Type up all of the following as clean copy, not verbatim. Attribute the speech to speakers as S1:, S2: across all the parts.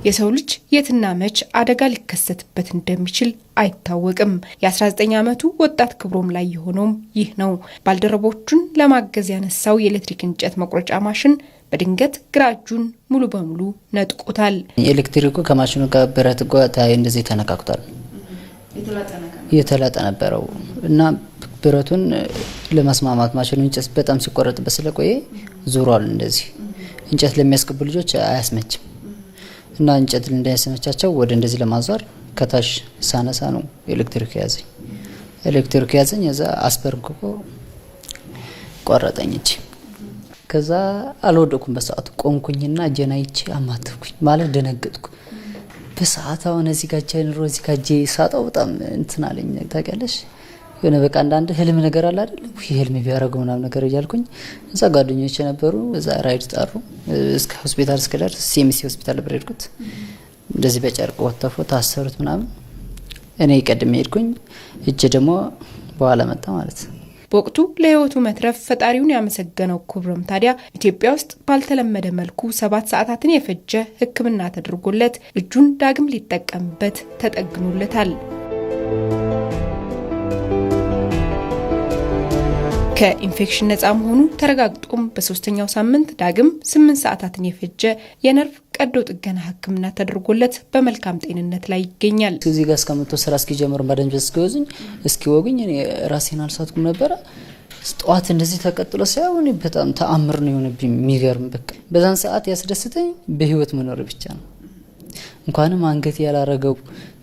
S1: የሰው ልጅ የትና መች አደጋ ሊከሰትበት እንደሚችል አይታወቅም። የ19 ዓመቱ ወጣት ክብሮም ላይ የሆነውም ይህ ነው። ባልደረቦቹን ለማገዝ ያነሳው የኤሌክትሪክ እንጨት መቁረጫ ማሽን በድንገት ግራ እጁን ሙሉ በሙሉ ነጥቆታል።
S2: ኤሌክትሪኩ ከማሽኑ ጋር ብረት ጋር እንደዚህ ተነካክቷል። የተላጠ ነበረው እና ብረቱን ለመስማማት ማሽኑ እንጨት በጣም ሲቆረጥበት ስለቆየ ዞሯል። እንደዚህ እንጨት ለሚያስገቡ ልጆች አያስመችም እና እንጨት እንዳያስመቻቸው ወደ እንደዚህ ለማዟር ከታች ሳነሳ ነው ኤሌክትሪክ ያዘኝ። ኤሌክትሪክ ያዘኝ፣ እዛ አስበርክኮ ቆረጠኝ እጅ። ከዛ አልወደኩም በሰዓቱ፣ ቆምኩኝና እጄን አይቼ አማተብኩኝ፣ ማለት ደነገጥኩ። በሰዓት አሁን እዚህ ጋር እጄ ኑሮ እዚህ ጋር እጄ ሳጣው በጣም እንትን አለኝ፣ ታውቂያለሽ። የሆነ በቃ አንዳንድ ህልም ነገር አለ አይደል? ይህ ህልም ቢያደርገው ምናምን ነገር እያልኩኝ እዛ ጓደኞች የነበሩ እዛ ራይድ ጠሩ። እስከ ሆስፒታል እስክደርስ ሲኤምሲ ሆስፒታል ነበር የሄድኩት። እንደዚህ በጨርቅ ወተፎ ታሰሩት ምናምን። እኔ ቀድሜ ሄድኩኝ፣ እጄ ደግሞ በኋላ መጣ ማለት ነው።
S1: በወቅቱ ለህይወቱ መትረፍ ፈጣሪውን ያመሰገነው ክብሮም ታዲያ ኢትዮጵያ ውስጥ ባልተለመደ መልኩ 7 ሰዓታትን የፈጀ ሕክምና ተደርጎለት እጁን ዳግም ሊጠቀምበት ተጠግኖለታል። ከኢንፌክሽን ነፃ መሆኑ ተረጋግጦም በ3ኛው ሳምንት ዳግም 8 ሰዓታትን የፈጀ የነርቭ ቀዶ ጥገና ሕክምና ተደርጎለት በመልካም ጤንነት ላይ ይገኛል።
S2: እዚህ ጋር እስከመጥቶ ስራ እስኪጀምሩ መደንዘዝ እስኪወዙኝ እስኪወጉኝ እኔ ራሴን አልሳትኩም ነበረ። ጠዋት እንደዚህ ተቀጥሎ ሳይሆን በጣም ተአምር ነው የሆነብኝ። የሚገርም በቃ በዛን ሰዓት ያስደስተኝ በህይወት መኖር ብቻ ነው። እንኳንም አንገት ያላረገው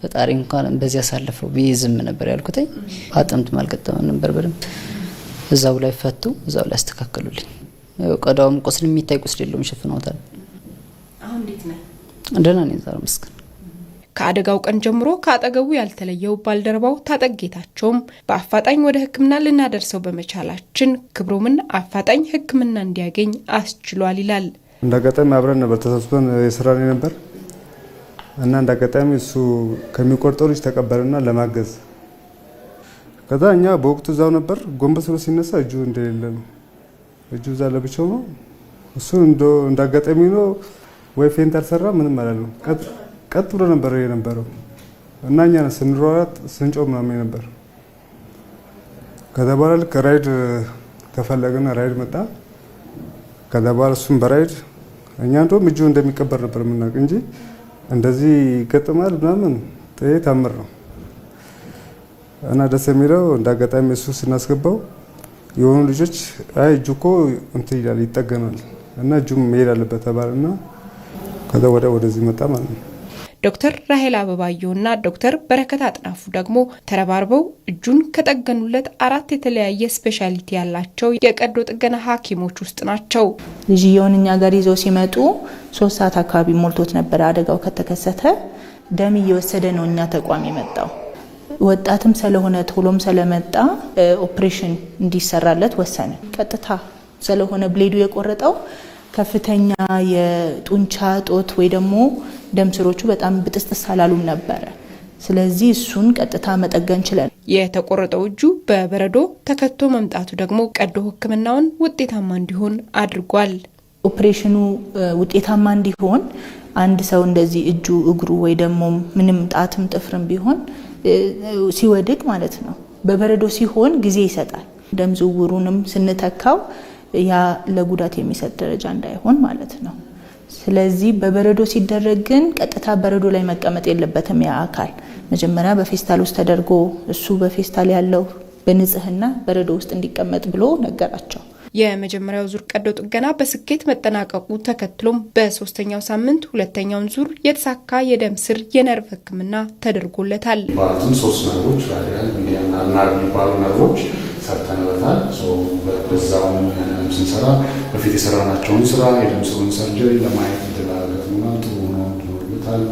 S2: ፈጣሪ እንኳንም በዚህ ያሳለፈው ብዬ ዝም ነበር ያልኩትኝ። አጥንት አልገጠመም ነበር በደንብ፣ እዛው ላይ ፈቱ፣ እዛው ላይ አስተካከሉልኝ። ቆዳውም ቁስል የሚታይ ቁስል የለውም፣ ሸፍነውታል።
S1: አሁን እንዴት ነህ?
S2: ደህና ነኝ፣ ዛሬ መስገን።
S1: ከአደጋው ቀን ጀምሮ ከአጠገቡ ያልተለየው ባልደረባው ታጠቅ ጌታቸውም በአፋጣኝ ወደ ሕክምና ልናደርሰው በመቻላችን ክብሮምን አፋጣኝ ሕክምና እንዲያገኝ አስችሏል ይላል።
S3: እንዳጋጣሚ አብረን ነበር ተሰብስበን የሰራን ነበር እና እንዳጋጣሚ እሱ ከሚቆርጠው ልጅ ተቀበለና ለማገዝ፣ ከዛ እኛ በወቅቱ እዛው ነበር። ጎንበስ ብሎ ሲነሳ እጁ እንደሌለ ነው። እጁ እዛ ለብቻው ነው። እሱ እንዳጋጣሚ ነው ወይ faint አልሰራ ምንም አላለም። ቀጥ ብሎ ነበር የነበረው እና እኛ ስንሯሯጥ ስንጮህ ምናምን ነበር። ከዛ በኋላ ልክ ራይድ ተፈለገና ራይድ መጣ። ከዛ በኋላ እሱም በራይድ፣ እኛ እንደውም እጁ እንደሚቀበር ነበር የምናውቅ እንጂ እንደዚህ ይገጥማል ምናምን ታምር ነው። እና ደስ የሚለው እንዳጋጣሚ እሱ ስናስገባው የሆኑ ልጆች አይ እጁ እኮ እንትን ይላል ይጠገናል እና እጁም መሄድ አለበት ተባለና ከዛ ወዲያ ወደዚህ መጣ ማለት ነው።
S1: ዶክተር ራሄል አበባየሁና ዶክተር በረከት አጥናፉ ደግሞ ተረባርበው እጁን ከጠገኑለት 4 የተለያየ specialty ያላቸው የቀዶ ጥገና ሐኪሞች ውስጥ ናቸው።
S4: ልጅየውን እኛ ጋር ይዘው ሲመጡ 3 ሰዓት አካባቢ ሞልቶት ነበር አደጋው ከተከሰተ። ደም እየወሰደ ነው እኛ ተቋም የመጣው። ወጣትም ስለሆነ ቶሎም ስለመጣ ኦፕሬሽን እንዲሰራለት ወሰነ። ቀጥታ ስለሆነ blade ኡ የቆረጠው ከፍተኛ የጡንቻ ጦት ወይ ደግሞ ደም ስሮቹ በጣም ብጥስጥስ አላሉም ነበረ። ስለዚህ እሱን ቀጥታ መጠገን ችለን
S1: የተቆረጠው እጁ በበረዶ ተከቶ መምጣቱ ደግሞ ቀዶ ሕክምናውን ውጤታማ እንዲሆን አድርጓል።
S4: ኦፕሬሽኑ ውጤታማ እንዲሆን አንድ ሰው እንደዚህ እጁ እግሩ ወይ ደግሞ ምንም ጣትም ጥፍርም ቢሆን ሲወድቅ ማለት ነው በበረዶ ሲሆን ጊዜ ይሰጣል። ደም ዝውውሩንም ስንተካው ያ ለጉዳት የሚሰጥ ደረጃ እንዳይሆን ማለት ነው። ስለዚህ በበረዶ ሲደረግ ግን ቀጥታ በረዶ ላይ መቀመጥ የለበትም። ያ አካል መጀመሪያ በፌስታል ውስጥ ተደርጎ እሱ በፌስታል ያለው በንጽህና በረዶ ውስጥ እንዲቀመጥ ብሎ ነገራቸው።
S1: የመጀመሪያው ዙር ቀዶ ጥገና በስኬት መጠናቀቁ ተከትሎም በ3ኛው ሳምንት ሁለተኛውን ዙር የተሳካ የደም ስር የነርቭ ሕክምና ተደርጎለታል።
S5: ባሉትም 3 ነርቮች radial፣ median፣ ulnar የሚባሉ ነርቮች ሰርተንበታል። በዛውም ያንንም ስንሰራ በፊት የሰራናቸውን ስራ የደም ስሩን surgery ለማየት እድል ገጥሞናል። ጥሩ ሆኖ ኖርበታል።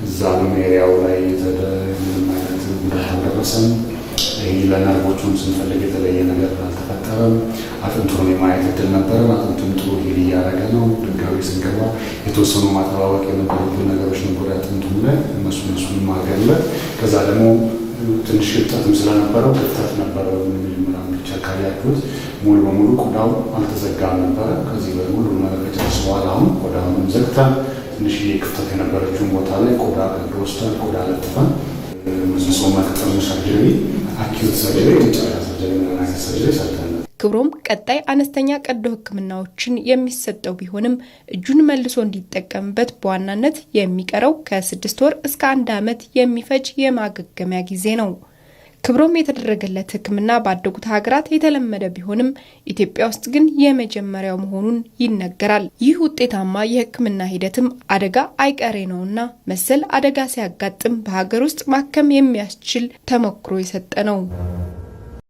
S5: እዛም area ው ላይ ምንም አይነት ጉዳት አልደረሰም። ይህ ለነርቮቹን ስንፈልግ የተለየ ነገር አልተፈጠረም። አጥንቱን የማየት እድል ነበረን። አጥንቱን ጥሩ heal እያደረገ ነው። ድጋሚ ስንገባ የተወሰኑ ማጠባበቅ የነበሩብን ነገሮች ነበሩ አጥንቱም ላይ፣ እነሱን ማገለት። ከዛ ደግሞ ትንሽ ክፍተትም ስለነበረው ክፍተት ነበረው መጀመሪያ ብቻ ካያችሁት ሙሉ በሙሉ ቆዳው አልተዘጋም ነበረ። ከዚህ በሙሉ ነገር ከጨረሱ በኋላ አሁን ቆዳውንም ዘግተን ትንሽዬ ክፍተት የነበረችውን ቦታ ላይ ቆዳ ቀዶ ወስደን ቆዳ ለጥፈን መልሶ መግጠሙ surgery፣ acute surgery፣ የመጨረሻ surgery ምናምን አይነት surgery ሰርተን
S1: ክብሮም ቀጣይ አነስተኛ ቀዶ ሕክምናዎችን የሚሰጠው ቢሆንም እጁን መልሶ እንዲጠቀምበት በዋናነት የሚቀረው ከ6 ወር እስከ አንድ ዓመት የሚፈጅ የማገገሚያ ጊዜ ነው። ክብሮም የተደረገለት ሕክምና ባደጉት ሀገራት የተለመደ ቢሆንም ኢትዮጵያ ውስጥ ግን የመጀመሪያው መሆኑን ይነገራል። ይህ ውጤታማ የሕክምና ሂደትም አደጋ አይቀሬ ነውና መሰል አደጋ ሲያጋጥም በሀገር ውስጥ ማከም የሚያስችል ተሞክሮ የሰጠ ነው።